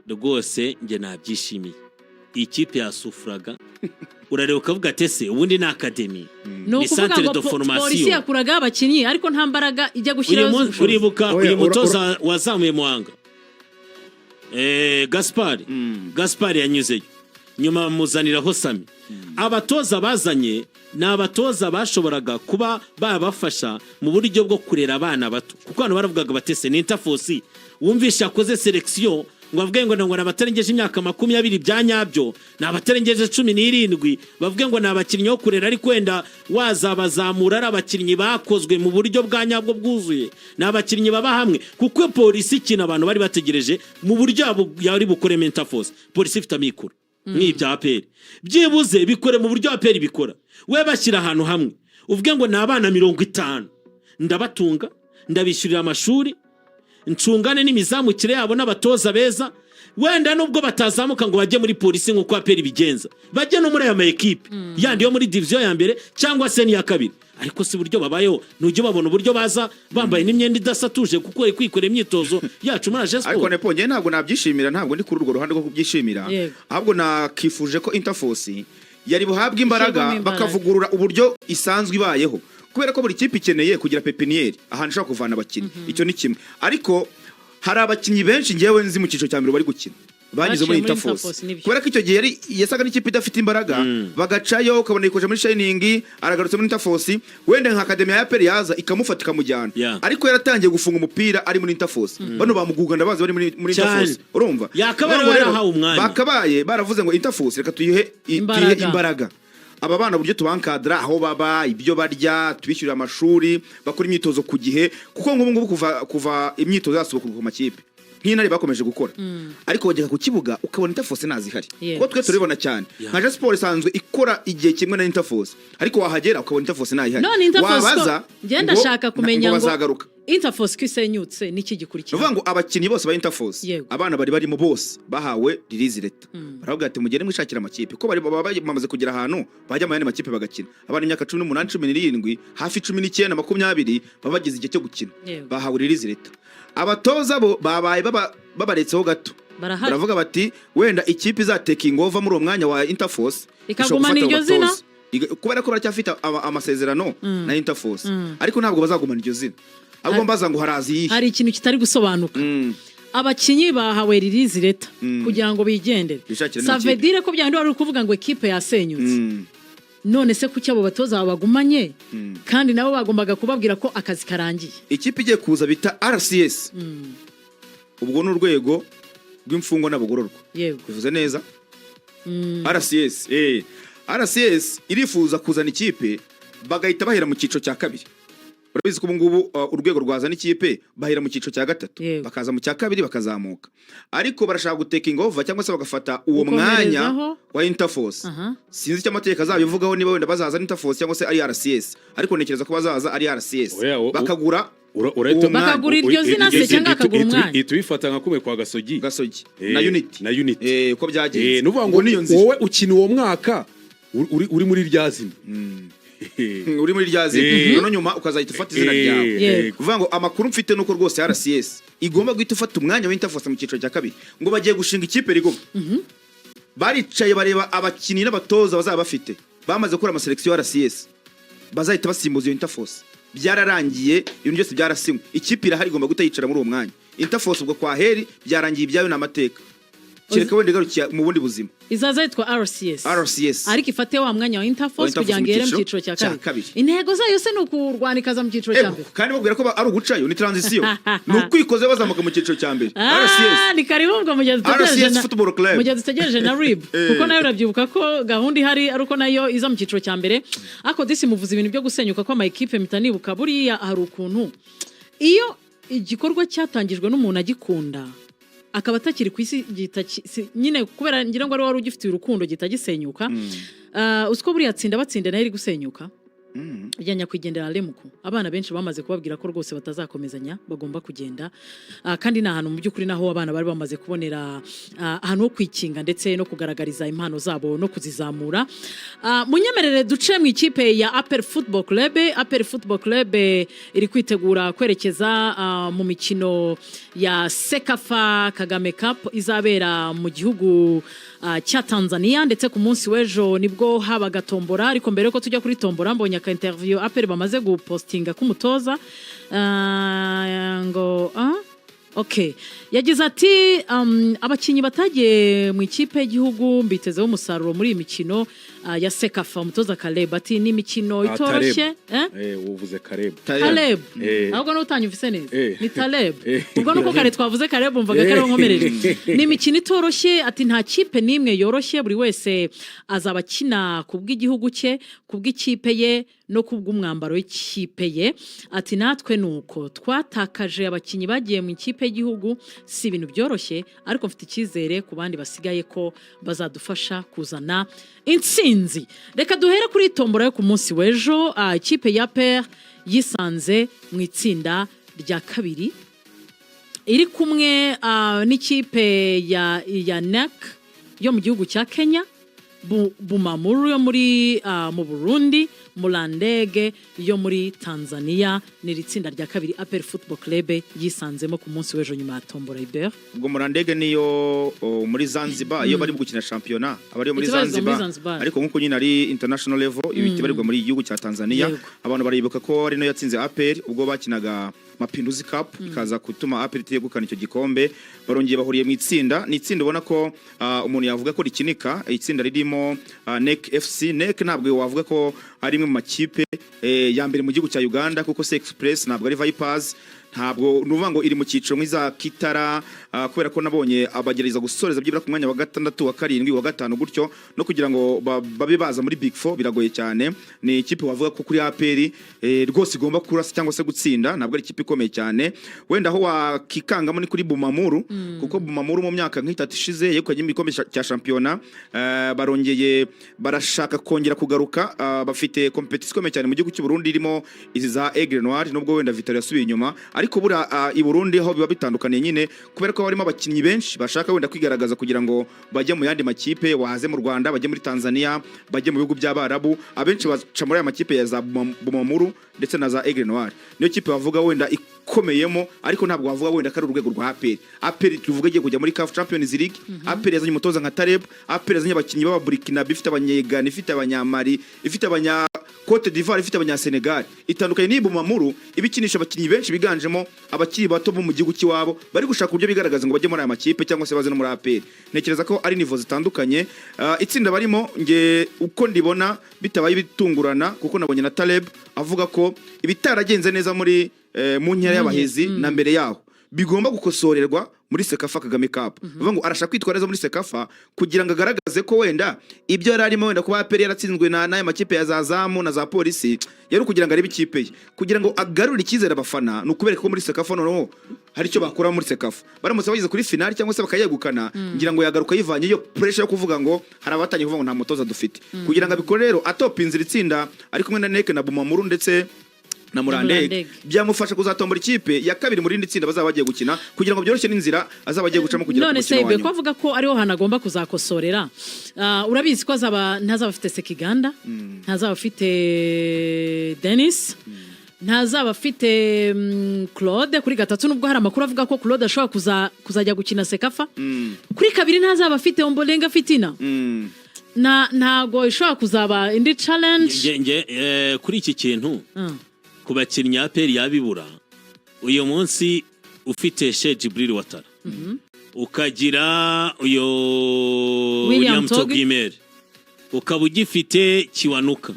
Rwose njye nabyishimiye. Iyi kipe yasufuraga, urareba ukavuga ati: "Ese ubundi ni academy?" Ni Ni ukuvuga centre ngo de formation. Polisi yakuragaho abakinnyi, ariko nta mbaraga ijya Uyu gushyiraho munsi z'ubushobozi. uribuka Oya, uyu mutoza wazamuye Muhanga, Gaspard. Gaspard yanyuzeyo, nyuma bamuzaniraho Sami. Abatoza bazanye ni abatoza bashoboraga kuba babafasha mu buryo bwo kurera abana bato, kuko abantu baravugaga batese ni Interforce. Wumvishe yakoze sélection ngo bavuge ngo ni abatarengeje imyaka 20 bya nyabyo, ni abatarengeje 17, bavuge ngo ni abakinnyi bo kurera, ariko wenda wazabazamura ari abakinnyi bakozwe mu buryo bwa nyabwo bwuzuye, ni abakinnyi baba hamwe. Kuko Polisi, ikintu abantu bari bategereje mu buryo yari bukoremo Interforce, Polisi ifite amikoro nk'ibya APR, byibuze bikore mu buryo APR bikora, we bashyira ahantu hamwe, uvuge ngo ni abana 50, ndabatunga, ndabishyurira amashuri, ncungane n'imizamukire yabo n'abatoza beza. Wenda nubwo batazamuka ngo bajye muri Polisi nk'uko APR bigenza, bajye no muri aya ma ekipe yandi yo muri division ya mbere cyangwa se n'iya kabiri. Ariko si uburyo babayeho, ntujya ubabona uburyo baza bambaye n'imyenda idasatuje, kuko bari kwikorera imyitozo yacu muri aje Ariko siporo. Nepo, njyewe ntabwo nabyishimira, ntabwo ndi kuri urwo ruhande rwo kubyishimira. Ahubwo nakifuje ko Interforce yari buhabwe imbaraga, Ishyirwamo imbaraga. bakavugurura uburyo isanzwe ibayeho, kubera ko buri kipe ikeneye kugira pépinière, ahantu ishobora kuvana abakinnyi. Icyo ni kimwe. Ariko hari abakinnyi benshi ngewe nzi mu cyiciro cya mbere bari gukina banyuze Baciye muri muri Interforce, Interforce, nibyo. kubera ko icyo gihe yari yasaga n'ikipe idafite imbaraga, bagacayo, ukabona yikoje muri Shining, aragarutse muri Interforce. Wenda nka academy ya APR yaza ikamufata ikamujyana, ariko yaratangiye gufunga umupira ari muri Interforce. Bano bamuguga ndabazi bari muri Interforce, urumva? Yakabaye Urumva rero, yarahawe umwanya. bakabaye baravuze ngo Interforce reka tuyihe Imbaraga. tuyihe imbaraga, aba bana uburyo tubankadara, aho baba, ibyo barya, tubishyurira amashuri, bakora imyitozo ku gihe. Kuko nk'ubu ngubu kuva imyitozo yasubukurwa ku makipe, nk'Intare bakomeje gukora, ariko wagera ku kibuga ukabona Interforce ntazihari. Kuko twe turabibona cyane, nka Rayon Sport isanzwe ikora igihe kimwe na Interforce, ariko wahagera ukabona Interforce ntayihari. None Interforce ko Wabaza ngenda ndashaka kumenya ngo ngo bazagaruka. Interforce ko isenyutse, niki Ni gikurikira? ukuvuga ngo abakinnyi bose ba Interforce, abana bari barimo bose bahawe release letter, baravuga ati: "Mugende mwishakira amakipe," ko bari baba bamaze kugera ahantu bajya mu yandi makipe bagakina. Abana imyaka 18, 17, hafi 19, 20, baba bageze igihe cyo gukina. Bahawe release letter. Abatoza bo babaye babaretseho gato. Barahari. Baravuga bati wenda ikipe izatekinga over muri uwo mwanya wa Interforce Ikagumana ishobora gufata iryo abo zina? batoza. Kubera ko baracyafite amasezerano na Interforce, ariko ntabwo bazagumana iryo zina, ahubwo mbaza ngo harazi iyihe? Hari ikintu kitari gusobanuka. Abakinnyi bahawe release letter kugira ngo bigendere. Bishakire Ça veut n'amakipe. dire ko byandi wari uri kuvuga ngo ekipe yasenyutse. None se kuki abo batoza babagumanye kandi nabo bagombaga kubabwira ko akazi karangiye? Ikipe igiye kuza bita RCS, ubwo ni urwego rw'imfungwa n'abagororwa. Bivuze neza, RCS. RCS irifuza kuzana ikipe bagahita bahera mu cyiciro cya kabiri. Urabizi ko ubu ngubu urwego rwazana ikipe bahera mu cyiciro cya gatatu, bakaza mu cya kabiri, bakazamuka, ariko barashaka gutekinga over cyangwa se bagafata uwo mwanya Gukomerezaho. wa Interforce. Sinzi icyo amategeko azabivugaho, niba wenda bazaza Interforce cyangwa se ari RCS, ariko ntekereza ko bazaza ari RCS, Oya, bakagura urahita uwo mwanya. Bakagura iryo zina se cyangwa akagura umwanya? Ihita ubifata nka kumwe kwa Gasogi. Gasogi na Unity. Na Unity. Uko byagenze. Ni ukuvuga ngo Ubwo niyo nzira. wowe ukina uwo mwaka uri muri rya zina. Uri muri rya zina, noneho nyuma ukazahita ufata izina ryawe. Kuvuga ngo amakuru mfite nuko rwose RCS igomba guhita ufata umwanya wa Interforce mu cyiciro cya kabiri, ngo bagiye gushinga ikipe rigoma. Baricaye bareba abakinnyi n'abatoza bazaba bafite, bamaze gukora ama sélection ya RCS, bazahita basimbuza iyo Interforce. Byararangiye, ibintu byose byarasinywe, ikipe irahari, igomba guhita yicara muri uwo mwanya. Interforce ubwo kwa heri byarangiye, ibyayo ni amateka, kereka wenda igarukiye mu bundi buzima. Izaza yitwa RCS. RCS. Ariko ifate wa mwanya wa Interforce Wa Interforce kugira ngo mu ihere mu cyiciro cyiciro cya cya kabiri. kabiri. Intego zayo se ni ukurwana ikaza mu cyiciro cya Ego, mbere? Kandi babwira ko ari ugucayo, ni transition, ni ukwikoza bazamuka mu cyiciro cya mbere. Ah, RCS. ni karibu ubwo mu gihe dutegereje RCS Football Club. mu gihe dutegereje na RIB, kuko nayo urabyibuka ko gahunda ihari ari uko nayo iza mu cyiciro cya mbere. Ariko disi muvuze ibintu byo gusenyuka kw'ama ekipe, mpita nibuka buriya hari ukuntu iyo igikorwa cyatangijwe n'umuntu agikunda akaba atakiri ku isi gihita nyine kubera ngira ngo ari wari ugifitiye urukundo gihita gisenyuka. Ah, uzi ko buriya Tsinda Batsinda nayo iri gusenyuka? Rya nyakwigendera Remuku, abana benshi bamaze kubabwira ko rwose batazakomezanya, bagomba kugenda. Kandi ni ahantu mu by'ukuri naho abana bari bamaze kubonera ahantu ho kwikinga ndetse no kugaragariza impano zabo no kuzizamura. Munyemerere duce mu ikipe ya APR Football Club. APR Football Club iri kwitegura kwerekeza mu mikino ya CECAFA Kagame Cup izabera mu gihugu cya Tanzania, ndetse ku munsi w'ejo nibwo habaga tombora. Ariko mbere yuko tujya kuri tombora, mbonye aka interview APR bamaze gupostinga k'umutoza, ngo okay, yagize ati abakinnyi batagiye mu ikipe y'igihugu mbitezeho umusaruro muri iyi mikino ya CECAFA. Umutoza Caleb ati ni imikino itoroshye, eh? Uvuze Kareb. Taleb. Ahubwo n'utanyumvise neza. Ni Taleb. Ubwo nuko kare twavuze Caleb, umvaga ko ariwo nkomereje. Ni imikino itoroshye, ati nta kipe n'imwe yoroshye, buri wese azaba akina ku bw'igihugu cye, ku bw'ikipe ye no ku bw'umwambaro w'ikipe ye. Ati natwe ni uko twatakaje abakinnyi bagiye mu ikipe y'igihugu, si ibintu byoroshye, ariko mfite icyizere ku bandi basigaye ko bazadufasha kuzana intsinzi. Reka duhere kuri tombora yo ku munsi w'ejo. Ikipe ya APR yisanze mu itsinda rya kabiri iri kumwe n'ikipe ya NEC yo mu gihugu cya Kenya, Bumamuru yo muri mu Burundi, Mlandege yo muri Tanzania. Ni iri tsinda rya kabiri APR Football Club yisanzemo ku munsi w'ejo nyuma ya tombora, Ibert. Ubwo Mlandege niyo muri Zanzibar, iyo bari gukina shampiyona aba ariyo muri Ikibarizwa muri Zanzibar. Zanzibar. Ariko nkuko nyine ari international level, ibiti barirwa muri igihugu cya Tanzania. Abantu baribuka ko ari no yatsinze APR ubwo bakinaga Mapinduzi Cup, ikaza gutuma APR itegukana icyo gikombe. Barongeye bahuriye mu itsinda, ni itsinda ubona ko umuntu yavuga ko rikinika, itsinda ririmo NEC FC. NEC ntabwo wavuga ko ari imwe mu makipe ya mbere mu gihugu cya Uganda, kuko se Express ntabwo ari Vipers, ntabwo ni ukuvuga ngo iri mu cyiciro nk'iza Kitara, kubera ko nabonye abagerageza gusoreza byibura ku mwanya wa gatandatu, wa karindwi, wa gatanu gutyo, no kugira ngo babe baza muri Big Four biragoye cyane. Ni ikipe wavuga ko kuri APR rwose igomba kurasa cyangwa se gutsinda, ntabwo ari ikipe ikomeye cyane. Wenda aho wakikangamo ni kuri Bumamuru, kuko Bumamuru mu myaka nk'itatu ishize yegukanye igikombe cya shampiyona. Barongeye barashaka kongera kugaruka, bafite competition ikomeye cyane mu gihugu cy'u Burundi irimo izi za Aigle Noir, nubwo wenda Vital'O yasubiye inyuma, ariko buriya i Burundi ho biba bitandukaniye nyine, kubera ko harimo abakinnyi benshi bashaka wenda kwigaragaza kugira ngo bajye mu yandi makipe, waze mu Rwanda, bajye muri Tanzania, bajye mu bihugu by'Abarabu. Abenshi baca muri aya makipe ya za Bumamuru ndetse na za Aigle Noir. Niyo kipe bavuga wenda ikomeyemo, ariko ntabwo wavuga wenda ko ari urwego rwa APR. APR tuvuga igiye kujya muri CAF Champions League, APR yazanye umutoza nka Taleb, APR yazanye abakinnyi b'aba Burkina, ifite Abanyegana, ifite Abanyamali, ifite abanya Cote d'Ivoire, ifite Abanyasenegal. Itandukanye n'iyi Bumamuru ibikinisha abakinnyi benshi biganjemo abakiri bato bo mu gihugu cy'iwabo, bari gushaka uburyo bigaragaza ngo bajye muri aya makipe cyangwa se baze no muri APR. Ntekereza ko ari niveau zitandukanye. Itsinda barimo nge uko ndibona bitabaye bitungurana, kuko nabonye na Taleb avuga ko ibitaragenze neza muri mu nkera y'abahizi na mbere yaho bigomba gukosorerwa muri CECAFA Kagame Cup. Bivuga ngo arashaka kwitwara neza muri CECAFA kugira ngo agaragaze ko wenda ibyo yari arimo, wenda kuba APR yaratsinzwe na n'aya makipe ya za Zamu na za Polisi, yari ukugira ngo arebe ikipe ye, kugira ngo agarure icyizere abafana, ni ukubereka ko muri CECAFA noneho hari icyo bakora. Muri CECAFA baramutse bageze kuri finali cyangwa se bakayegukana, ngira ngo yagaruka yivanye iyo pressure yo kuvuga ngo hari abatangiye kuvuga ngo nta mutoza dufite. Kugira ngo abikore rero, atopinze iri tsinda ari kumwe na NEC na Bumamuru ndetse na Mlandege, Mlandege. byamufasha kuzatombora ikipe ya kabiri muri rindi tsinda bazaba bagiye gukina, kugira ngo byoroshye n'inzira azaba agiye gucamo kugera ku None se mukino wa Ibe, ko nyuma. avuga ko ariho hantu agomba kuzakosorera, urabizi ko azaba ntazaba afite Sekiganda, ntazaba afite Denis, ntazaba afite Claude kuri gatatu, nubwo hari amakuru avuga ko Claude ashobora kuzajya gukina CECAFA. Kuri kabiri ntazaba afite Ombolenga Fitina. Ntago ishobora kuzaba indi challenge? Nge, kuri iki kintu, ku bakinnyi APR yabibura uyu munsi, ufite Cheick Djibril Ouattara, ukagira uyu William William Togui. Togui Mel, ukaba ugifite Kiwanuka.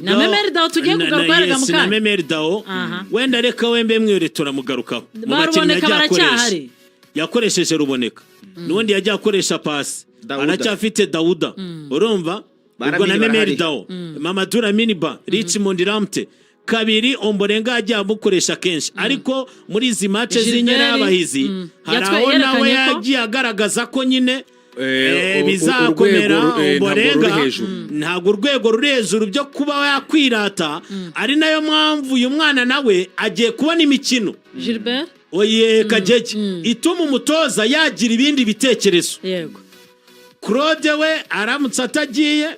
Na Memel Dao tugiye kugaruka hariya yes, mu na kanya. Memel Dao. Wenda reka wembe mwere turamugarukaho mu bakinnyi Baruboneka yagiye akoresha. baracyahari. Yakoresheje Ruboneka, n'ubundi yagiye akoresha pasi. Dawuda. Aracyafite Dawuda, urumva ubwo na Baramini Memel barahari. Dao, Mamadou Lamine Ba, Richmond Lamptey kabiri, Ombolenga yagiye amukoresha kenshi, ariko muri izi match Gilbert, z'inkera y'abahizi hari aho nawe yerekanye ko yagiye agaragaza ko nyine Bizakomera. Urwego, ntabwo ruri Omborenga hejuru. Ntabwo urwego ruri hejuru byo kuba yakwirata, ari nayo mpamvu uyu mwana nawe agiye kubona imikino. Gilbert. Oye, Kagege, ituma umutoza yagira ibindi bitekerezo. Claude we aramutse atagiye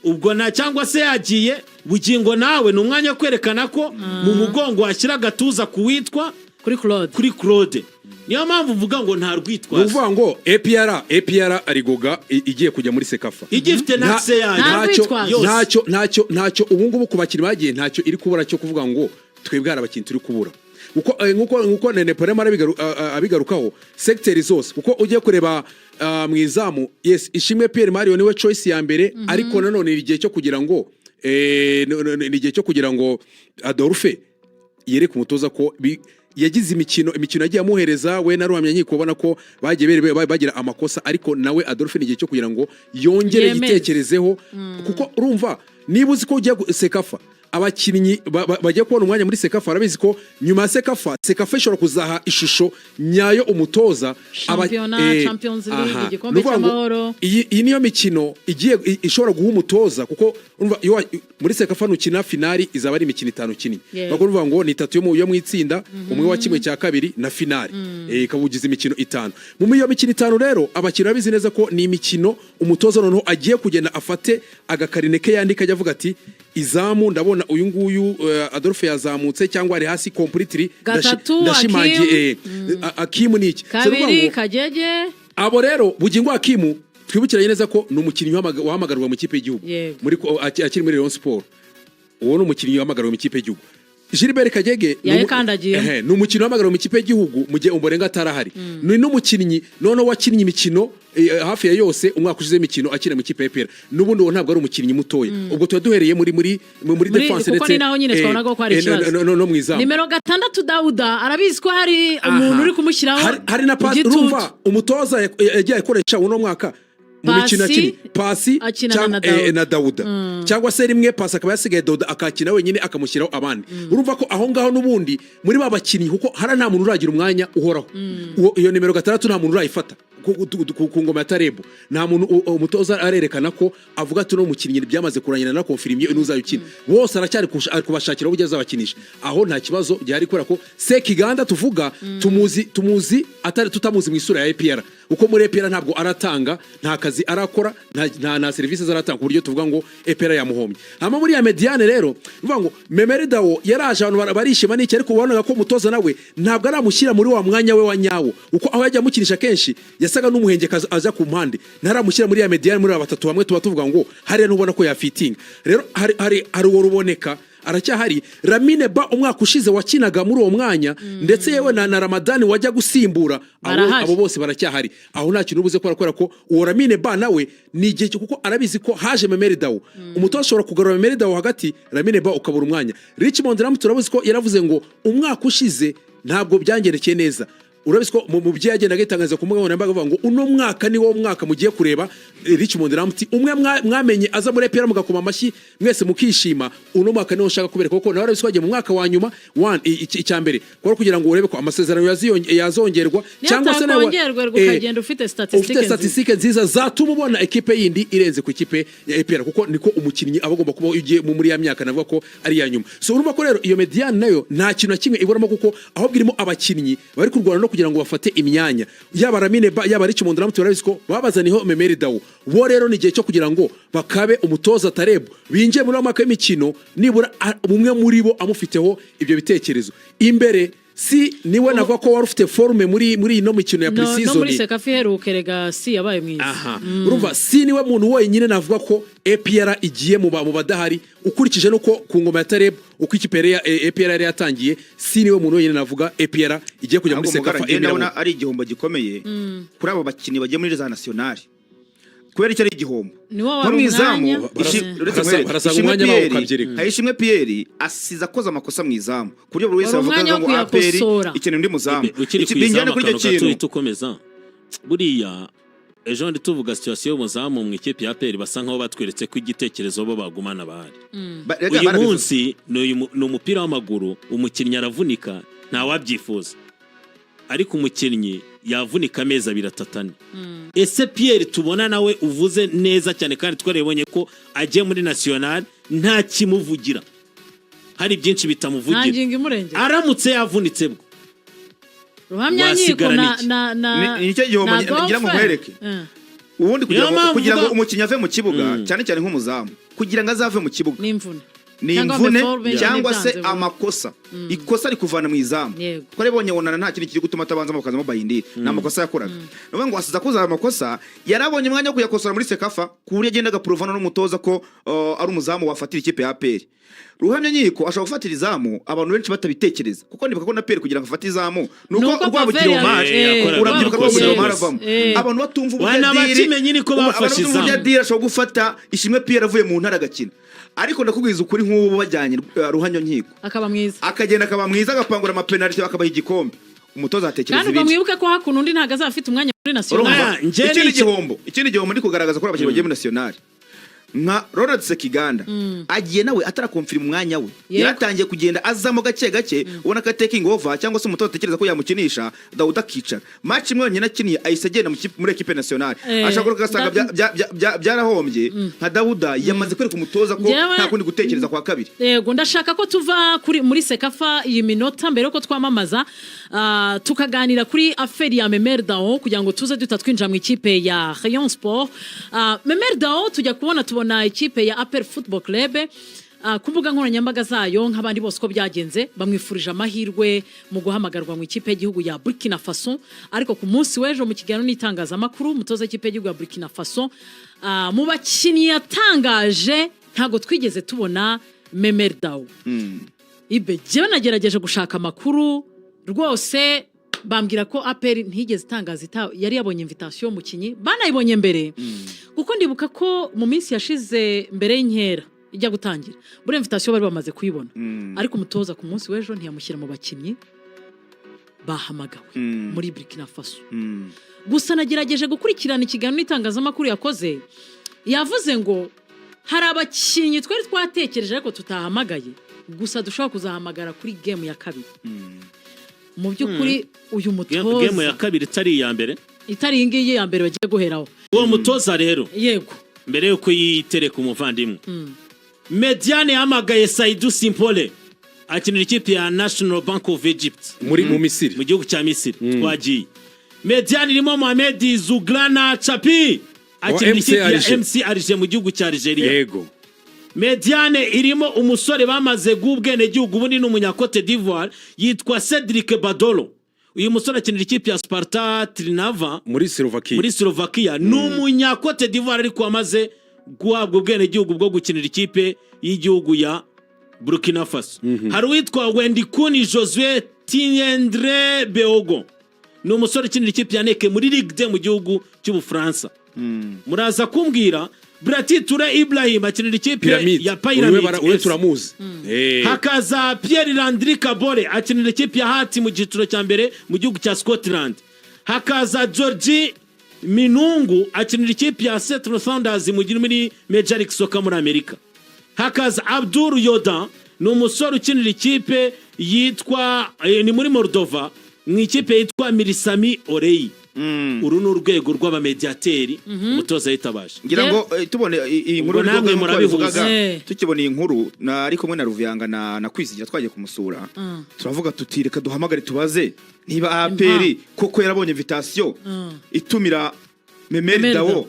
ubwo na cyangwa se yagiye, Bugingo nawe ni umwanya wo kwerekana ko mu mugongo washyira agatuza ku witwa Kuri Claude. Kuri Claude. Niyo mpamvu mvuga ngo nta Ni rwitwazo. ukuvuga ngo APR arigoga igiye kujya muri CECAFA. Igifite n'akise yayo. Nta Ntacyo rwitwazo. Yose. ntacyo ubu ngubu ku bakinnyi bagiye, ntacyo iri kubura cyo kuvuga ngo twebwe hari abakinnyi turi kubura, kuko nkuko Nene Porema abigarukaho secteur zose, kuko ugiye kureba mu izamu, yes, Ishimwe Pierre Mario niwe choice ya mbere, ariko nanone ni igihe cyo kugira ngo ni igihe cyo kugira ngo Adolphe yereke umutoza ko yagize imikino yagiye amuhereza we na Ruhamya Nkiko, ubona ko bagiye bagira amakosa, ariko nawe Adolphe ni igihe cyo kugira ngo yongere Yemeze. yitekerezeho, kuko urumva niba uzi ko ugiye CECAFA, abakinnyi bagiye kubona umwanya muri CECAFA barabizi ko nyuma ya CECAFA, CECAFA ishobora kuzaha ishusho nyayo umutoza. Shampiyona, Champions League, igikombe Ni ukuvuga ngo cy'amahoro. iyi niyo mikino igiye ishobora guha umutoza, kuko urumva iyo muri CECAFA nukina finali izaba ari imikino itanu ukinnye. Bakaba ngo ni itatu yo mu itsinda, umwe wa kimwe cya kabiri na finali, ikaba ugize imikino itanu. Mu iyo mikino itanu rero, abakinnyi babizi neza ko ni imikino umutoza noneho agiye kugenda afate agakarine ke yandika, ajya avuga ati: "Izamu ndabona uyu nguyu Adolphe yazamutse cyangwa ari hasi completely." Gatatu, Ndashimangiye. Hakim. Hakim ni iki? So, ni ukuvuga Kabiri ngo Kagege. Abo rero, Bugingo Hakimu, twibukiranye neza ko ni umukinnyi wahamagarwa mu ikipe y'igihugu Yego. muri akiri muri Rayon Sport. Uwo ni umukinnyi wahamagarwa mu ikipe y'igihugu. Gilbert Kagege ni Yayikandagiyemo. Ehe, ni umukinnyi wahamagarwa mu ikipe y'igihugu mu gihe Omborenga atarahari. Ni n'umukinnyi noneho wakinnye imikino hafi ya yose umwaka ushize imikino akina mu ikipe ya APR. N'ubundi uwo ntabwo ari umukinnyi mutoya. Ubwo tuba duhereye muri defense. Kuko ni naho nyine twabonaga ko hari ikibazo. No mu izamu. Nimero 6 Dawuda arabizi ko hari umuntu uri kumushyiraho Hari na pasi. igitutu. Urumva umutoza yagiye akoresha uno mwaka mu Pasi, mikino yakinnye pasi akinana na Dawuda. Na Dawuda, cyangwa se rimwe pasi akaba yasigaye, Dawuda akakina wenyine akamushyiraho abandi. Urumva ko aho ngaho n'ubundi muri ba bakinnyi, kuko hari nta muntu uragira umwanya uhoraho. Iyo nimero 6 nta muntu urayifata ku ngoma ya Tarebu. Nta muntu umutoza arerekana ko avuga ati: "Uno mukinnyi byamaze kurangira na confirmé n'uzayukina." Bose aracyari ari kubashakira uburyo azabakinisha. Aho nta kibazo gihari, kubera ko Sekiganda tuvuga tumuzi atari tutamuzi mu isura ya APR, kuko muri APR ntabwo aratanga, nta kazi arakora, nta serivisi aratanga ku buryo tuvuga ngo APR yamuhombye. Hama muri ya médiane rero, uvuga ngo Memeri Dawo yaraje, abantu barishima n'iki, ariko wabonaga ko umutoza nawe ntabwo aramushyira muri wa mwanya we wa nyawo, kuko aho yajya amukinisha kenshi yasaga n'umuhengekazi aza ku mpande, ntaramushyira muri ya médiane, muri aba batatu bamwe tuba tuvuga ngo hariya ntubona ko yafitinga. Rero hari uwo ruboneka aracyahari, Lamine Ba umwaka ushize wakinaga muri uwo mwanya, ndetse yewe na Ramadani wajya gusimbura abo, Barahari. abo bose baracyahari. Aho nta kintu ubuze kubera ko uwo Lamine Ba nawe ni igihe kuko arabizi ko haje Memeri Dawo, umutoza ashobora kugarura Memeri Dawo hagati, Lamine Ba ukabura umwanya. Richmond Ram turabizi ko yaravuze ngo umwaka ushize ntabwo byangerekeye neza. Urabizi ko mu byo yagendaga yitangaza ku mbuga nkoranyambaga avuga ngo uno mwaka ni wo mwaka mugiye kureba Richmond Ramti umwe mwamenye aza muri APR mugakoma amashyi mwese mukishima. Uno mwaka niwo nshaka kubereka, kuko nawe arabizi ko yagiye mu mwaka wa nyuma. One, icya mbere kuba kugira ngo urebe ko amasezerano yazongerwa cyangwa se nawe Niyatakongerwa ukagenda ufite statistique ufite nziza. statistique nziza zatuma ubona ekipe yindi irenze ku ikipe ya APR, kuko niko umukinnyi aba agomba kuba ugiye muri ya myaka navuga ko ari iya nyuma. So urumva ko rero iyo médiane nayo nta kintu na kimwe iburamo, kuko ahubwo irimo abakinnyi bari kurwana no kugira ngo bafate imyanya, yaba Lamine Ba, yaba Richmond Ramti. Barabizi ko babazaniyeho Memeri Dawo. Bo rero ni igihe cyo kugira ngo bakabe umutoza Tarebu binjiye muri uwo mwaka w'imikino, nibura umwe muri bo amufiteho ibyo bitekerezo. Imbere si niwe navuga ko wari ufite forme muri ino mikino ya No pre-season. muri CECAFA iheruka erega si yabaye mwiza. Aha, urumva si niwe muntu wenyine navuga ko APR igiye mu badahari, ukurikije nuko ku ngoma ya Tareb uko ikipe yari APR yari yatangiye. Si niwe muntu wenyine navuga APR igiye kujya muri Ahubwo Mugara, CECAFA njye irimo. ndabona ari igihombo gikomeye kuri abo bakinnyi bagiye muri za nationale. Kubera icyo ari igihombo, Niwo nko wari mu izamu, umwanya. Uretse nkwereke, Barasanga Ishimwe umwanya Pierre, bawukabyereka. Hayishimwe Pierre asize akoze amakosa mu izamu ku buryo buri wese Wari avuga umwanya wo ngo APR kuyakosora. ikeneye undi muzamu. Ukiri ku Binjyane izamu, kuri icyo akantu gato kintu. uhita ukomeza. Buriya ejo ndi tuvuga situation y'umuzamu mu ikipe ya APR, basa nkaho batweretse ko igitekerezo bo bagumana bahari. Rega Uyu barabivuze. munsi ni umupira w'amaguru, umukinnyi aravunika, ntawabyifuza, ariko umukinnyi yavunika amezi 2, 3, 4. Ese Pierre tubona nawe uvuze neza cyane, kandi twarabonye ko agiye muri national nta kimuvugira, hari byinshi Nta bitamuvugira. ngingo imurengera. Aramutse yavunitse bwo Ruhamya nkiko wasigarana na iki? na na Ni nicyo gihombo na ngira ngo Golfe. nkwereke. Ubundi kugira Niyo ngo mpamvu kugira ngo umukinnyi ave mu kibuga, cyane cyane nk'umuzamu, kugira ngo azave mu kibuga N'imvune. Ni Cyangwa imvune méforme, cyangwa se byanze burundu. amakosa, ikosa rikuvana mu izamu. Twaribonye Onana, nta kindi kiri gutuma atabanzamo bakazamo Bayindiri, ni amakosa yakoraga. Ni ukuvuga ngo asize akoze ayo makosa, yarabonye umwanya wo kuyakosora muri CECAFA, ku buryo agenda agaporovana n'umutoza ko ari umuzamu wafatira ikipe ya APR. Ruhamya nkiko ashobora gufatira izamu abantu benshi batabitekereza, kuko ndibuka ko na APR kugira ngo afate izamu ni uko Nuko Rwabugiri Pavel Omar, yakoraga urabyibuka, amakosa Rwabugiri Omar yose. avamo, abantu batumva uburyo Wana Adiri bakimenye niko abantu bafashe batumva uburyo izamu. Adiri ashobora gufata Ishimwe Pierre avuye mu ntara agakina. Ariko ndakubwiza ukuri, nk'ubu bajyanye Ruhanyo Nkiko akaba mwiza, akagenda akaba mwiza, agapangura amapenaliti, bakabaha igikombe, umutoza atekereza Kandi ubwo ibindi. mwibuke ko hakuno undi ntabwo azaba afite umwanya muri national. Urumva? Ah, njye Ikindi gihombo, ikindi gihombo ndi kugaragaza ko abakinnyi bagiye muri national, nka Ronald Sekiganda agiye nawe atarakomfira umwanya we. Yaratangiye kugenda azamo gake gake, ubona ko taking over, cyangwa se umutoza atekereza ko yamukinisha, Dawuda akicara. Match imwe yonyine akiniye, ahise agenda muri équipe nationale. Ashobora ugasanga byarahombye. Nka Dawuda yamaze kwereka umutoza ko nta kundi gutekereza kwa kabiri. Yego, ndashaka ko tuva kuri muri CECAFA iyi minota mbere yuko twamamaza, tukaganira kuri affaire ya Memel Dao, kugira ngo tuze duhita twinjira mu ikipe ya Rayon Sport. Memel Dao, tujya kubona tubona ikipe ya APR Football Club ku mbuga nkoranyambaga zayo, nk'abandi bose uko byagenze, bamwifurije amahirwe mu guhamagarwa mu ikipe y'igihugu ya Burkina Faso. Ariko ku munsi w'ejo, mu kiganiro n'itangazamakuru, umutoza w'ikipe y'igihugu ya Burkina Faso, mu bakinnyi yatangaje ntabwo twigeze tubona Memel Dao. Ibe jyewe nagerageje gushaka amakuru rwose, bambwira ko APR ntigeze itangaza yari yabonye invitation y'umukinnyi, banayibonye mbere, kuko ndibuka ko mu minsi yashize mbere y'inkera ijya gutangira, buriya invitation bari bamaze kuyibona, ariko umutoza ku munsi w'ejo ntiyamushyira mu bakinnyi bahamagawe muri Burkina Faso. Gusa nagerageje gukurikirana ikiganiro n'itangazamakuru yakoze, yavuze ngo hari abakinnyi twari twatekereje ariko tutahamagaye, gusa dushobora kuzahamagara kuri game ya kabiri. Mu by'ukuri uyu Game ya mutoza kabiri itari iya mbere. Itari iyi ngiyi ya mbere bagiye guheraho. Uwo mutoza rero, mbere yuko yitereka umuvandimwe, médiane yahamagaye Saidu Simpole, akinira ikipe ya National Bank of Egypt mu Misiri. Mu gihugu cya Misiri. Twagiye, médiane irimo Mohamed Zugrana Chapi, akinira MC ikipe ya Alger. MC Alger mu gihugu cya Algeria. Médiane irimo umusore bamaze guha ubwenegihugu, ubundi ni umunya Cote d'Ivoire, yitwa Cedric Badolo. Uyu musore akinira ikipe ya Sparta Trnava muri Slovakia. Muri Slovakia. Ni umunya Cote d'Ivoire ariko wamaze guhabwa ubwenegihugu bwo gukinira ikipe y'igihugu ya Burkina Faso. Hari uwitwa Wendikuni Josue Tiendre Beogo, ni umusore ukinira ikipe ya NEC muri Ligue 2 mu gihugu cy'Ubufaransa. Muraza kumbwira Brati Ture Ibrahim, akinira ikipe Pyramide ya Pyramid uyu FC. turamuzi. Hakaza Pierre Landry Kabore, akinira ikipe ya Hearts mu cyiciro cya mbere mu gihugu cya Scotland. Hakaza Georgi Minungu, akinira ikipe ya Seattle Sounders mu gihe muri Major League Soccer muri Amerika. Hakaza Abdul Yoda, ni umusore ukinira ikipe yitwa ni muri Moldova, mu ikipe yitwa Mirisami Orei. Uru ni urwego rw'abamediateri umutoza yitabaje. Ngira ngo tubone iyi nkuru Ubwo namwe nk'uko murabihuza. babivugaga, tukibona iyi nkuru ari kumwe na Ruvuyanga na Kwizigira, twagiye kumusura, turavuga tuti reka duhamagare tubaze niba APR koko yarabonye invitation itumira Memel Memel Dao Dao.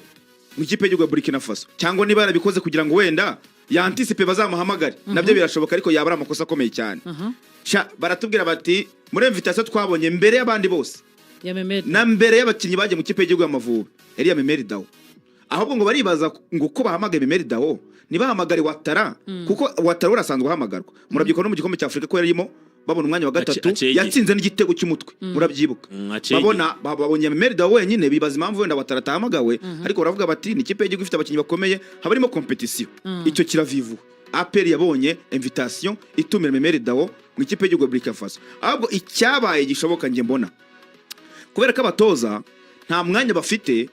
mu ikipe y'igihugu ya Burkina Faso, cyangwa niba yarabikoze kugira ngo wenda yanticipe bazamuhamagare. Nabyo birashoboka, ariko yaba ari amakosa akomeye cyane. Sha, baratubwira bati muri invitation twabonye mbere y'abandi bose ya Memel na mbere y'abakinnyi bagiye mu kipe y'igihugu y'Amavubi, yari iya Memel Dao. Ahubwo ngo baribaza ngo uko bahamagaye Memel Dao ntibahamagare Watara, kuko Watara urasanzwe ahamagarwa. Murabyibuka no mu gikombe cya Afurika ko yarimo, babona umwanya wa gatatu, Acege. yatsinze n'igitego cy'umutwe, murabyibuka. Acege. Babona babonye Memel Dao wenyine, bibaza impamvu wenda Watara atahamagawe. Ariko baravuga bati ni ikipe y'igihugu ifite abakinnyi bakomeye, haba harimo compétition. Icyo kiravivuwe, APR yabonye invitation itumira Memel Dao mu ikipe y'igihugu ya Burkina Faso. Ahubwo icyabaye gishoboka njye mbona, kubera ko abatoza nta mwanya bafite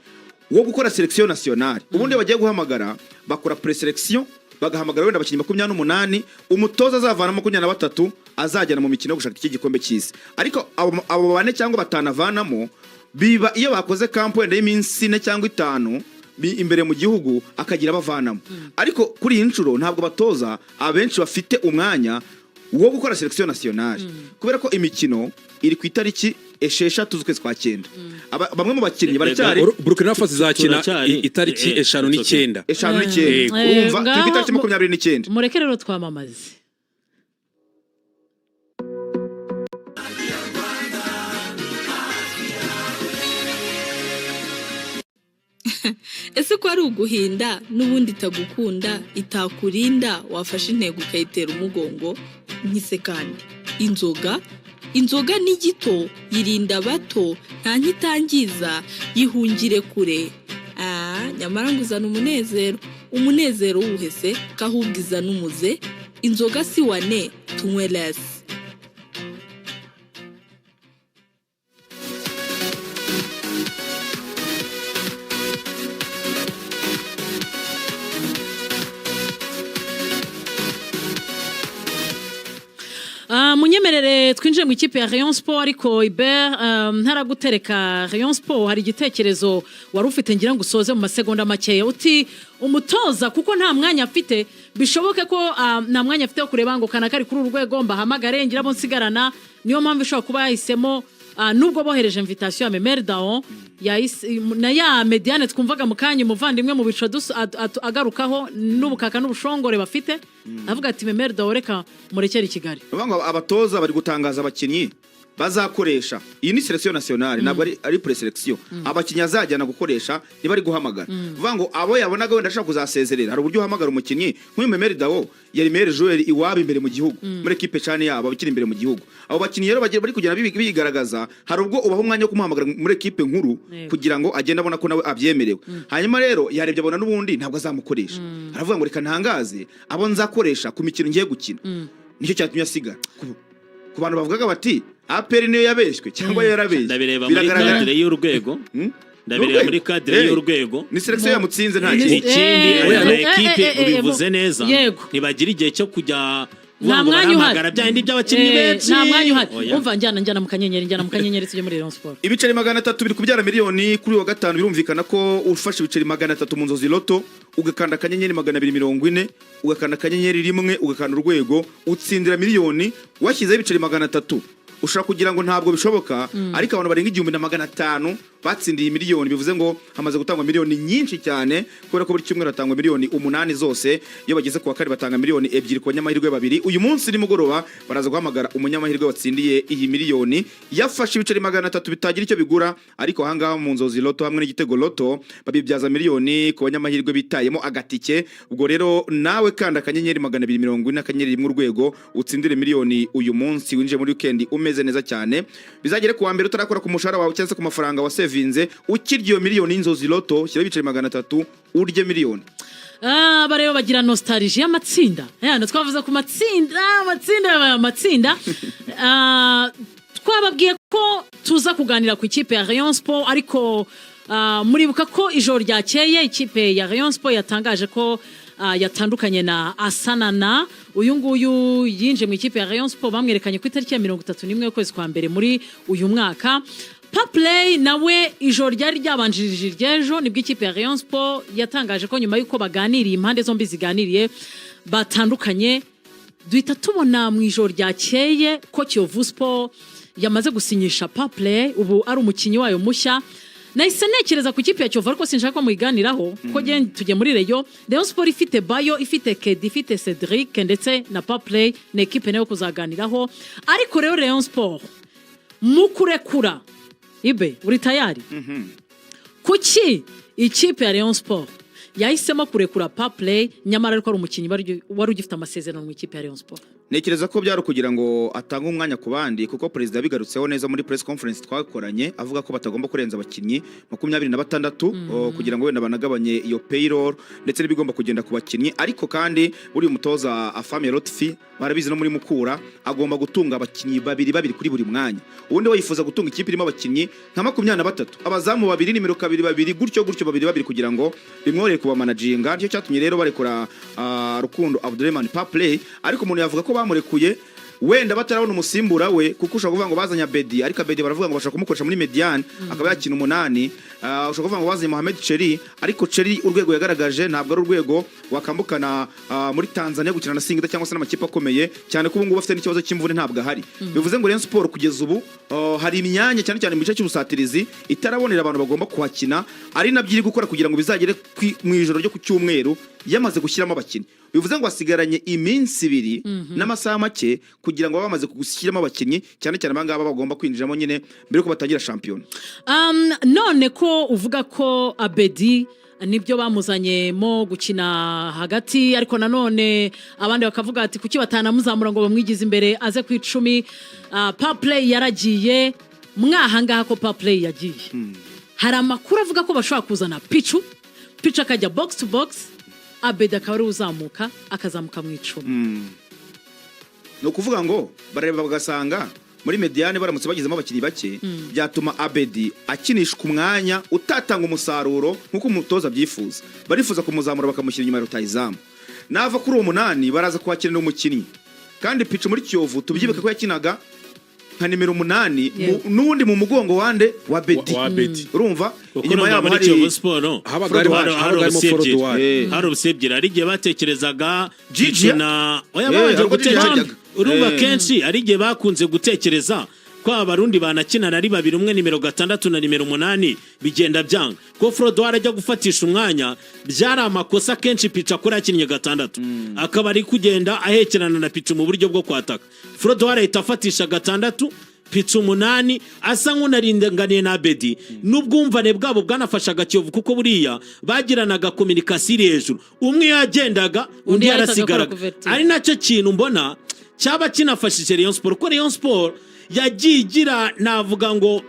wo gukora sélection nationale, ubundi iyo bagiye guhamagara bakora présélection, bagahamagara wenda abakinnyi 28, umutoza azavana 23 azajyana mu mikino yo gushaka iki gikombe cy'isi. Ariko abo bane cyangwa batanu avanamo Biba iyo bakoze camp wenda y'iminsi 4 cyangwa 5 imbere mu gihugu, akagira abavanamo. Ariko kuri iyi nshuro ntabwo batoza abenshi bafite umwanya wo gukora sélection nationale, kubera ko imikino iri ku itariki 6 z'ukwezi kwa 9. Bamwe mu bakinnyi baracyari Burkina Faso izakina Turacyari- itariki 5 it's okay. n'9. 5 n'9. Urumva turi ku itariki 29. Mureke rero twamamaze. Ese ko ari uguhinda n'ubundi itagukunda, itakurinda, wafashe intego ukayitera umugongo? Nkise kandi inzoga, inzoga ni gito, yirinda abato, nta ntitangiza, yihungire kure. Ah, nyamara ngo uzana umunezero. Umunezero wuhese ko ahubwo izana umuze? Inzoga si wane, tunywe less. Ah, munyemerere twinjiye mu ikipe ya Rayon Sport, ariko Ibert, ntaragutereka Rayon Sport, hari igitekerezo wari ufite ngira ngo usoze mu masegonda makeya. Uti umutoza kuko nta mwanya afite, bishoboke ko nta mwanya afite wo kureba ngo kanaka ari kuri uru rwego, mbahamagare ngira abo nsigarana. Niyo mpamvu ishobora kuba yahisemo, nubwo bohereje invitation ya Memel Dao na ya médiane twumvaga mu kanya umuvandimwe mu bico agarukaho n'ubukaka n'ubushongore bafite, avuga ati: "Memel Dao reka murekere i Kigali." Ni ukuvuga ngo abatoza bari gutangaza abakinnyi bazakoresha. Iyi ni sélection nationale, ntabwo ari présélection. Abakinnyi azajyana gukoresha niba ari guhamagara, uvuga ngo abo yabonaga wenda ashaka kuzasezerera. Hari uburyo uhamagara umukinnyi nk'uyu Memel Dao, yari meilleur joueur iwabo imbere mu gihugu muri équipe cyane yabo abakiri imbere mu gihugu. Abo bakinnyi rero bari kugenda bigaragaza, hari ubwo ubaha umwanya wo kumuhamagara muri équipe nkuru kugira ngo agende abona ko nawe abyemerewe. Hanyuma rero yarebye abona n'ubundi ntabwo azamukoresha, aravuga ngo reka ntangaze abo nzakoresha ku mikino ngiye gukina. Nicyo cyatumye asigara. Ku bantu bavugaga bati APR niyo yabeshywe cyangwa yarabeshye, Ndabireba muri biragaragara. cadre y'urwego. Ndabireba N'urwego. muri cadre y'urwego. Ni sélection yamutsinze, nta Ni- kindi. Ikindi, aya ma ekipe, ubivuze neza, Yego. ntibagira igihe cyo kujya Nta kuvuga ngo mwanya uhari. barahamagara bya bindi by'abakinnyi benshi. Nta mwanya uhari. Oya. Umva, njyana mu kanyenyeri, njyana mu kanyenyeri, tujye muri Rayon Sport. Ibiceri 300 biri kubyara miliyoni kuri uyu wa gatanu. Birumvikana ko ufashe ibiceri 300 mu Nzozi Lotto, ugakanda *240, ugakanda *1, ugakanda urwego, utsindira miliyoni washyizeho ibiceri 300. Ushobora kugira ngo ntabwo bishoboka, ariko abantu barenga 1500 batsindiye miliyoni. Bivuze ngo hamaze gutangwa miliyoni nyinshi cyane, kubera ko buri cyumweru hatangwa miliyoni 8 zose. Iyo bageze ku wa kane batanga miliyoni 2 ku banyamahirwe babiri. Uyu munsi nimugoroba baraza guhamagara umunyamahirwe watsindiye iyi miliyoni yafashe ibiceri 300 bitagira icyo bigura. Ariko ahangaha mu Nzozi Lotto hamwe n'Igitego Lotto babibyaza miliyoni ku banyamahirwe bitayemo agatike. Ubwo rero nawe kanda *240 *1 urwego, utsindire miliyoni uyu munsi, winjiye muri weekend umeze neza cyane. Bizagere ku wa mbere utarakora ku mushahara wawe cyangwa se ku mafaranga wasevinze, ukirya iyo miliyoni y'Inzozi Lotto. Shyiraho ibiceri 300 urye miliyoni. Ah, bareba bagira nostalgie y'amatsinda. Hano twavuze ku matsinda, amatsinda yabaye amatsinda. Ah, twababwiye ko tuza kuganira ku ikipe ya Rayon Sport, ariko muribuka ko ijoro ryakeye ikipe ya Rayon Sport yatangaje ko yatandukanye na Asanana. Uyu nguyu yinjiye mu ikipe ya Rayon Sport bamwerekanye ku itariki ya 31 y'ukwezi kwa mbere muri uyu mwaka. Paplay nawe ijoro ryari ryabanjirije iry'ejo nibwo ikipe ya Rayon Sport yatangaje ko nyuma y'uko baganiriye, impande zombi ziganiriye, batandukanye. Duhita tubona mu ijoro ryakeye ko Kiyovu Sport yamaze gusinyisha Paplay, ubu ari umukinnyi wayo mushya. Nahise ntekereza ku ikipe ya Kiyovu, ariko sinshaka ko muyiganiraho kuko tujye muri Rayon. Rayon Sport ifite Bayo, ifite Kedi, ifite Cedric ndetse na Paplay, ni ekipe nayo kuzaganiraho. Ariko rero Rayon Sport mu kurekura, Ibe, uri tayari? Kuki ikipe ya Rayon Sport yahisemo kurekura Paplay nyamara ariko ari umukinnyi wari ugifite amasezerano mu ikipe ya Rayon Sport? Ntekereza ko byari ukugira ngo atange umwanya ku bandi, kuko perezida yabigarutseho neza muri press conference twakoranye, avuga ko batagomba kurenza abakinnyi 26, kugira ngo wenda banagabanye iyo payroll ndetse n'ibigomba kugenda ku bakinnyi. Ariko kandi buriya umutoza Afhamia Lotfi, barabizi no muri Mukura, agomba gutunga abakinnyi babiri babiri kuri buri mwanya. Ubundi we yifuza gutunga ikipe irimo abakinnyi nka 23, abazamu babiri, nimero kabiri babiri, gutyo gutyo, babiri babiri, kugira ngo bimworohere kubamanaginga. Nicyo cyatumye rero barekura Rukundo Abdulrahman Paplay. Ariko umuntu yavuga ko bamurekuye Wenda batarabona umusimbura we, kuko ushobora kuvuga ngo bazanye Abedi, ariko Abedi baravuga ngo bashobora kumukoresha muri médiane akaba yakina 8. Ushobora kuvuga ngo bazanye Mohamed Cheri, ariko Cheri urwego yagaragaje ntabwo ari urwego wakambukana muri Tanzania gukina na Singida cyangwa se n'amakipe akomeye cyane, ko ubu ngubu afite n'ikibazo cy'imvune, ntabwo ahari. Bivuze ngo Rayon Sport kugeza ubu hari imyanya, cyane cyane mu gice cy'ubusatirizi, itarabonera abantu bagomba kuhakina, ari nabyo iri gukora kugira ngo bizagere mu ijoro ryo ku cyumweru yamaze gushyiramo abakinnyi. Bivuze ngo hasigaranye iminsi 2 n'amasaha make kugira ngo babe bamaze gushyiramo abakinnyi, cyane cyane abangaba bagomba kwinjiramo nyine mbere yuko batangira shampiyona. None ko uvuga ko Abedi nibyo bamuzanyemo gukina hagati, ariko nanone abandi bakavuga ati kuki batanamuzamura ngo bamwigize imbere aze ku 10? Paplay yaragiye mwahangaha, ko Paplay yagiye, hari amakuru avuga ko bashobora kuzana Pichu, Pichu akajya box to box, Abedi akaba ariwe uzamuka, akazamuka mu 10. Ni ukuvuga ngo barareba bagasanga muri médiane baramutse bagizemo abakinnyi bake, byatuma Abedi akinishwa umwanya utatanga umusaruro nk'uko umutoza abyifuza. Barifuza kumuzamura bakamushyira inyuma ya rutayizamu. Nava kuri uwo 8, baraza kuhakinira umukinnyi. Kandi Pichu muri Kiyovu tubyibuke ko yakinaga nka nimero 8, n'ubundi mu mugongo wande wa Bedi. Wa Bedi. Urumva Kuko inyuma urumva yabo muri hari Kiyovu Sport Habaga harimo hari habaga harimo option ebyiri. Froduard. Hari option ebyiri. Hari igihe batekerezaga Gigi Pichu na oya, babanje hari ubwo Gigi gutekereza. yajyaga. Urumva kenshi hari igihe bakunze gutekereza ko Abarundi banakinana ari babiri, umwe nimero 6 na nimero 8, bigenda byanga ko Frodoir ajya gufatisha umwanya. Byari amakosa kenshi. Pichu akora yakinnye 6, akaba ari kugenda ahekerana na Pichu mu buryo bwo kwataka. Frodoir ahita afatisha 6, Pichu 8, asa nk'unaringaniye na Bedi. N'ubwumvane bwabo bwanafashaga Kiyovu, kuko buriya bagiranaga communication iri hejuru. Umwe iyo yagendaga, undi Undi yahitaga yarasigaraga. akora couverture. Ari nacyo kintu mbona cyaba kinafashije Rayon Sport, kuko Rayon Sport yagiye igira, navuga ngo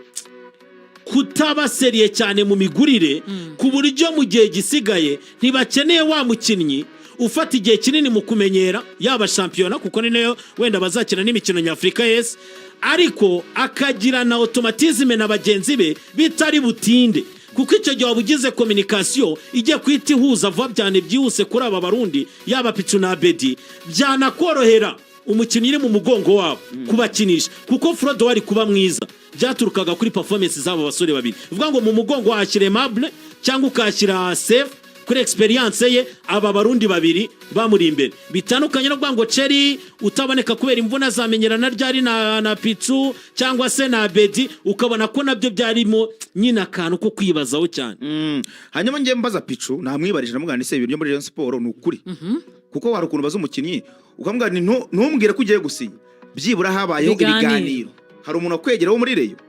kutaba sérieux cyane mu migurire, ku buryo mu gihe gisigaye ntibakeneye wa mukinnyi ufata igihe kinini mu kumenyera yaba shampiyona, kuko ni nayo wenda bazakina n'imikino nyafurika, yes, ariko akagira na automatisme na bagenzi be bitari butinde, kuko icyo gihe waba ugize communication igiye guhita ihuza vuba cyane byihuse kuri aba Barundi, yaba Pichu na Bedi. Byanakorohera umukinnyi uri mu mugongo wabo kubakinisha, kuko Frodo wari kuba mwiza byaturukaga kuri performance z'abo basore babiri. Uvuga ngo mu mugongo wahashyira Aimable cyangwa ukahashyira Sef kuri experience ye, aba Barundi babiri bamuri imbere. Bitandukanye no kuvuga ngo Cheri utaboneka kubera imvune azamenyerana ryari na Pichu cyangwa se na Bedi, ukabona ko nabyo byarimo nyine akantu ko kwibazaho cyane. Hanyuma njye mbaza Pichu, namwibarije, namubwira nti: "Se ibintu byo muri Rayon Sport ni ukuri?" Kuko hari ukuntu baza umukinnyi ukamubwira nti: "Ntumbwire ko ugiye gusinya, byibura habayeho Ibiganiro. ibiganiro. Hari umuntu wakwegera wo muri Rayon?"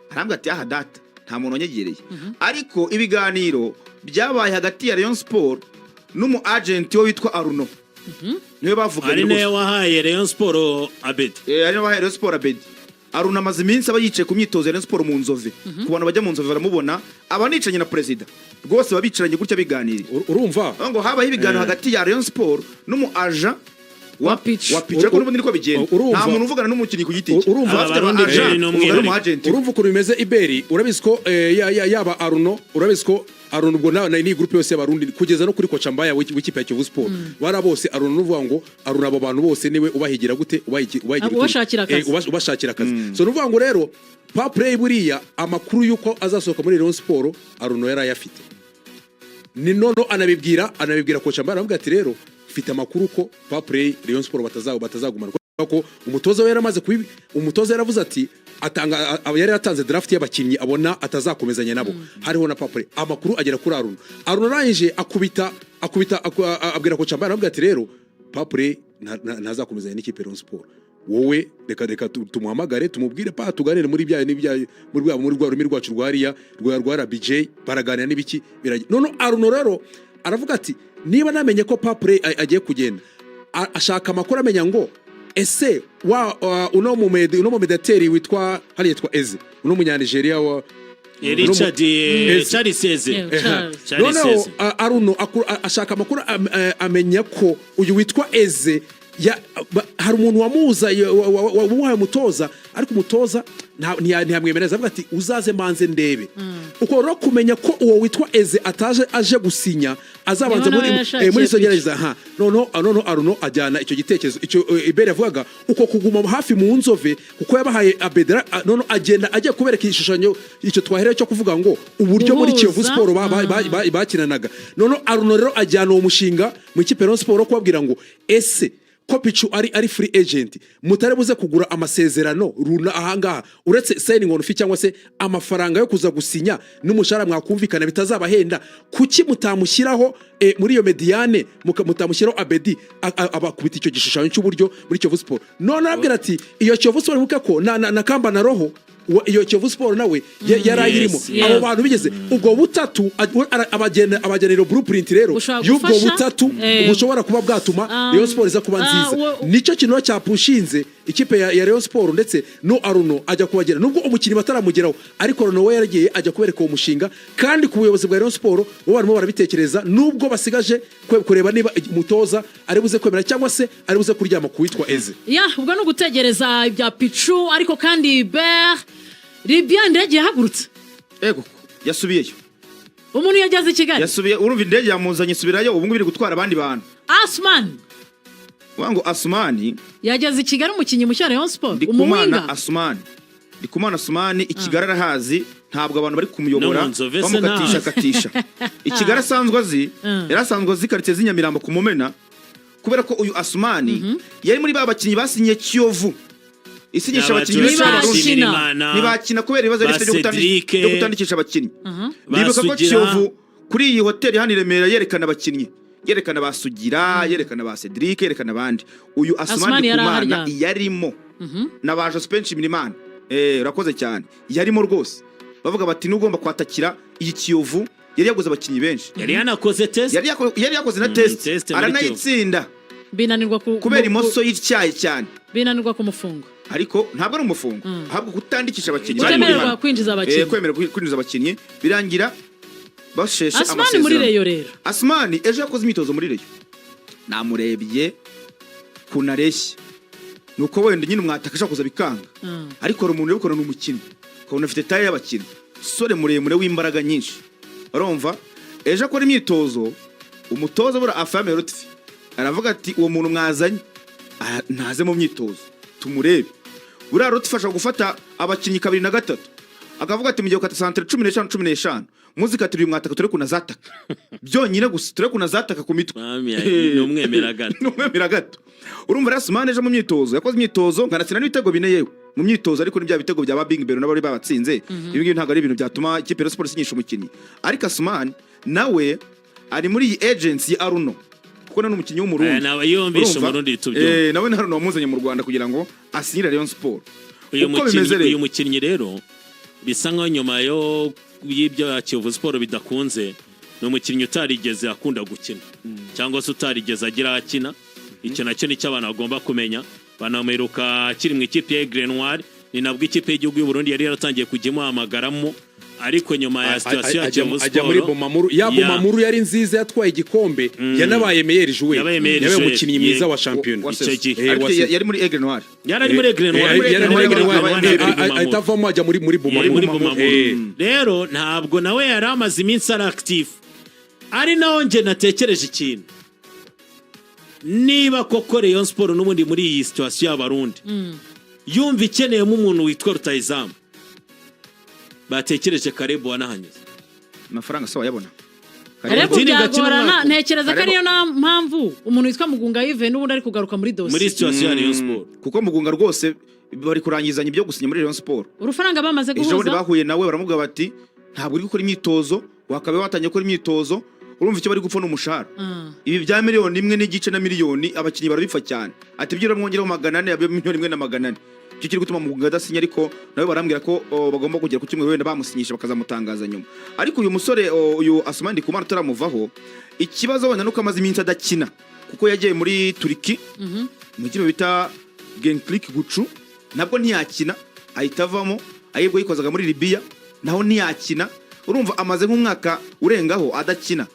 Arambwira ati: "Aha data, nta muntu wanyegereye, ariko ibiganiro byabaye hagati ya Rayon Sport n'umu agent we witwa Aruno, niwe bavuganye Ari rwose." nayo wahaye Rayon Sport Abedi. Ari nawe wahaye Rayon Sport Abedi. Aruna amaze iminsi aba yicaye ku myitozo ya Rayon Sport mu Nzove. Ku bantu bajya mu Nzove baramubona, aba anicaranye na perezida rwose, baba bicaranye gutya biganiriye. Urumva Aho ngo habaho ibiganiro hagati ya Rayon Sport n'umu agent Wa Pichu. wa Pichu, ariko n'ubundi niko bigenda. Nta muntu uvugana n'umukinnyi ku giti cye. Urumva Aba afite Abarundi aba agent, beri ni uvugana umwihariko. n'umu agent we. Urumva ukuntu bimeze iberi. Urabizi ko yaba Aruno, urabizi ko Aruno ubwo nawe ni groupe yose y'Abarundi kugeza no kuri coach Mbaya w'ikipe ya Kiyovu Sport, bara bose Aruno, nuvuga ngo Aruno abo bantu bose niwe ubahigira gute, ubahigira Abo ubashakira akazi. Ubashakira akazi. So nuvuga ngo rero Paplay buriya amakuru y'uko azasohoka muri Rayon Sport Aruno yari ayafite. Ni nono anabibwira coach Mbaya, aramubwira ati: "Rero mfite amakuru ko Paplay Rayon Sport batazagumana," kubera ko umutoza we yaramaze kubi, umutoza yaravuze ati atanga yari yatanze draft y'abakinnyi abona atazakomezanya nabo, hariho na Paplay. Amakuru agera kuri Aruno. Aruno arangije akubita akubita abwira coach Mbaya, aramubwira ati: "Rero Paplay ntazakomezanya n'ikipe Rayon Sport. Wowe reka tumuhamagare tumubwire pa tuganire muri bya n'ibya muri rwa rurimi rwacu rwa hariya rwa RBJ." Baraganira n'ibiki biragira. None Aruno rero aravuga ati: "Niba namenye ko Paplay agiye kugenda," ashaka amakuru amenya ngo ese wa uno mu mediateri witwa hariya yitwa Eze, uno munyanigeria wa Richard Eze. Charles Eze. Yeah, Charles. Charles Noneho Eze. Aruno ashaka amakuru amenya ko uyu witwa Eze Hari umuntu wamuza wamuhaye umutoza, ariko umutoza ntiyamwemereza, avuga ati: "Uzaze mbanze ndebe." Uko rero kumenya ko uwo witwa Eze ataje aje gusinya, azabanza Niho muri nawe yashakiye muri izo Pichu. gerageza. Ha, noneho Aruno ajyana icyo gitekerezo, icyo Ibere yavugaga, uko kuguma hafi mu nzove, kuko yabahaye Abedera. Noneho agenda ajya kubereka igishushanyo, icyo twaherewe cyo kuvuga ngo uburyo muri Guhuza. Kiyovu Sport bakinanaga. Noneho Aruno rero ajyana uwo mushinga mu ikipe ya Rayon Sport, kubabwira ngo: "Ese ko Pichu ari free agent, mutari buze kugura amasezerano runa ahangaha, uretse signing on fee cyangwa se amafaranga yo kuza gusinya n'umushahara mwakumvikana bitazabahenda, kuki mutamushyiraho muri iyo médiane, mutamushyiraho Abedi?" Abakubita icyo gishushanyo cy'uburyo muri Kiyovu Sport. None arabwira ati iyo Kiyovu Sport, wibuke ko na Kamba na Roho iyo Kiyovu Sport nawe yari ayirimo. Abo bantu bigeze ubwo butatu, abagenera blueprint rero Bushobora y'ubwo gufasha, butatu bushobora kuba bwatuma Rayon Sport iza kuba nziza. Nicyo kintu rero cyapushinze ikipe ya Rayon Sport, ndetse no Aruno ajya kubagera nubwo umukinnyi bataramugeraho, ariko Aruno we yaragiye ajya kubereka uwo mushinga, kandi ku buyobozi bwa Rayon Sport bo barimo barabitekereza, nubwo basigaje kureba niba umutoza ari buze kwemera cyangwa se ari buze kuryama ku witwa Eze. Ya, ubwo ni ugutegereza ibya Pichu. Ariko kandi ber Libya, indege yahagurutse. Ego, yasubiyeyo. Umuntu yageze i Kigali. Yasubiye, urumva indege yamuzanye isubirayo, ubu ngubu iri gutwara abandi bantu. Asman. Uvuga ngo Asumani Yageze i Kigali, umukinnyi mushya wa Rayon Sport. Ndikumana Umuwinga. Asumani, Ndikumana Asumani i Kigali arahazi, ntabwo abantu bari kumuyobora No mu Nzove se bamukatisha ntahazi. katisha. I Kigali asanzwe azi, yari asanzwe azi karitsiye z'i Nyamirambo ku Mumena, kubera ko uyu Asumani yari muri ba bakinnyi basinyiye Kiyovu, isinyisha abakinnyi benshi Ntibakina. b'Abarundi. Ntibakina kubera ibibazo yari Ba ifite Cedric, byo kutandikisha abakinnyi. ba Ndibuka ko Sugira. Kiyovu kuri iyi hoteli hano i Remera yerekana abakinnyi, yerekana ba Sugira, yerekana ba Cedric, yerekana abandi. Uyu Asumani Asumani yari Ndikumana aharyamye. yarimo na ba Jospin Nshimirimana. Urakoze cyane, yarimo rwose. Bavuga bati nugomba kwatakira iyi Kiyovu, yari yaguze abakinnyi benshi. Yari yanakoze test. Yari yakoze na test, Test muri aranayitsinda Binanirwa ku kubera imoso y'ityaye cyane. Binanirwa kumufunga. Ariko ntabwo ari umufungo, ahubwo kutandikisha abakinnyi bari mu Kutemererwa bihano. kwinjiza abakinnyi. Kwemererwa kwinjiza abakinnyi, birangira basheshe Asumani muri amasezerano. Rayon rero. Asumani ejo yakoze imyitozo muri Rayon, namurebye ukuntu areshya, ni uko wenda nyine umwataka ashobora kuza bikanga, ariko hari umuntu ubikora, ni umukinnyi ukabona afite taille y'abakinnyi, umusore muremure w'imbaraga nyinshi. Urumva ejo akora imyitozo, umutoza bura Afame Lotfi aravuga ati: "Uwo muntu mwazanye ntaze mu myitozo tumurebe." Buriya Lotfi ashobora gufata abakinnyi kabiri na gatatu, akavuga ati: "Mugiye gukata santere 15 15, muzikatira uyu mwataka, turebe ukuntu azataka byonyine gusa, turebe ukuntu azataka ku mitwe." Mwami, ni umwemera gato. Ni umwemera gato. Urumva rero Asumani ejo mu myitozo yakoze imyitozo, nkanatsinda n'ibitego bine yewe mu myitozo, ariko ni bya bitego bya ba Bing Bero n'abari babatsinze. Ibi ngibi ntabwo ari ibintu byatuma ikipe ya Sport isinyisha umukinnyi. Ariko Asumani nawe ari muri iyi agency ya Aruno, kuko nawe ni umukinnyi w'Umurundi. Aya, nawe yumvishe Urumva? Umurundi tubyumva. Nawe na Aruno wamuzanye mu Rwanda kugira ngo asinyire Rayon Sport. Uyu Uko bimeze mukinnyi rero, uyu mukinnyi rero bisa nkaho nyuma yo y'ibyo Kiyovu Sport bidakunze, ni umukinnyi utarigeze akunda gukina cyangwa se utarigeze agira aho akina. Icyo nacyo nicyo abantu bagomba kumenya. Banamuheruka akiri mu ikipe ya Aigle Noir, ni nabwo ikipe y'igihugu y'u Burundi yari yaratangiye kujya imuhamagaramo, ariko nyuma ya situation ya Kiyovu Ajya muri Sport Bomamuru ya Bomamuru yari nziza, yatwaye igikombe, yanabaye meilleur joueur. Yabaye meilleur Yabaye joueur. umukinnyi mwiza Yego. wa shampiyona. Icyo gihe. Ariko yari muri Aigle Noir. Yari ari muri Aigle Noir. Yari muri Aigle Noir. Yari muri Bomamuru. Ahita avamo ajya muri Yari muri Bomamuru. Bumamuru. Rero ntabwo nawe yari amaze iminsi ari active, ari naho njye natekereje ikintu: niba koko Rayon Sport n'ubundi muri iyi situation y'Abarundi yumva ikeneyemo umuntu witwa rutayizamu, batekereje Karebu wanahanyuze. Amafaranga se wayabona? Karebu Martini gakina byagorana. umwaka. Ntekereza ko Karebu- ariyo na mpamvu umuntu witwa Mugunga Yves n'ubundi ari kugaruka muri Muri dosiye. situation ya Rayon Sport. Kuko Mugunga rwose bari kurangizanya ibyo gusinya muri Rayon Sport. Urufaranga bamaze Ejo bundi guhuza. bahuye nawe, baramubwira bati: "Ntabwo uri gukora imyitozo, wakabaye watangiye gukora imyitozo." Urumva icyo bari gupfa ni umushahara. Ibi bya 1.5 miliyoni na miliyoni abakinnyi barabipfa cyane, ati byibura mwongereho 400, abe 1,4 miliyoni. Icyo kiri gutuma Mugunga adasinya, ariko nawe barambwira ko bagomba kugera ku cyumweru wenda bamusinyisha, bakazamutangaza nyuma. Ariko uyu musore uyu Asumani Ndikumana turamuvaho, ikibazo wenda nuko amaze iminsi adakina, kuko yagiye muri Turiki mu kipe bita Genklik Gucu, nabwo ntiyakina ahita avamo. Ahubwo yikozaga muri Libya, naho ntiyakina. Urumva amaze nk'umwaka urengaho adakina.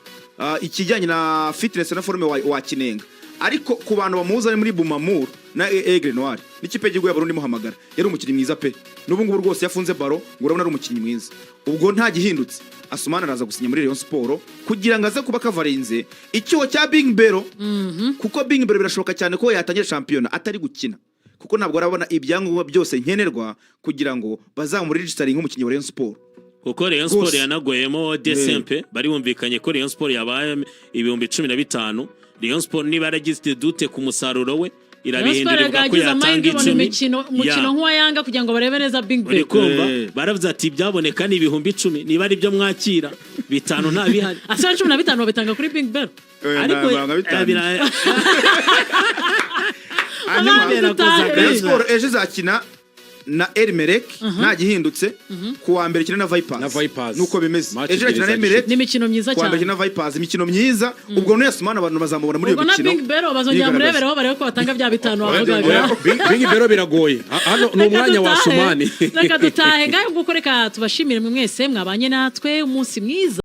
Ikijyanye na fitness na forme wakinenga. Ariko ku bantu bamuzi ari muri Bumamur na Aigle Noir n'ikipe y'igihugu y'Abarundi imuhamagara, yari umukinnyi mwiza pe. N'ubu ngubu rwose yafunze baro ngo urabona ari umukinnyi mwiza. Ubwo nta gihindutse, Asumani araza gusinya muri Rayon Sport kugira ngo aze kuba kavarinze icyuho cya Bing Bero, kuko Bing Bero birashoboka cyane ko yatangira shampiyona atari gukina, kuko ntabwo arabona ibyangombwa byose nkenerwa kugira ngo bazamuregistering nk'umukinnyi wa Rayon Sport. Kuko Rayon Sport Rwose. yanagoyemo desempe, bari bumvikanye ko Rayon Sport yabaye 15,000. Rayon Sport niba yaragize doute ku musaruro we, Rayon Sport irabihindura, ivuga ko yagize yatanga amahirwe ibona 10. imikino, umukino Ya. nk'uwa Yanga, kugira ngo barebe neza Big Uri Ben. kumva, baravuze ati ibyaboneka ni 10,000, niba ari byo mwakira, 5 ntabihari. Asa 15 babitanga kuri Big Ben. Ariko Hanyuma Abandi Kubera dutahe. kuza Rayon Sport ejo izakina na Elmerek nta gihindutse, ku wa mbere ikina na Vipers. Na Vipers. Nuko bimeze. Match Ejo irakina na ebyiri za Elmerek, Ni imikino myiza ku wa mbere cyane. ikina na Vipers, imikino myiza. Ubwo none Yasumani abantu bazamubona muri iyo Ubwo na mikino Big Bero bazongera yigaragaza. murebereho, barebe ko batanga bya 5 wavugaga. Bing Bero biragoye. Hano ni Reka umwanya wa dutahe. Sumani. Reka dutahe ngaho nguko, reka tubashimire mwe mwese mwabanye natwe, umunsi mwiza.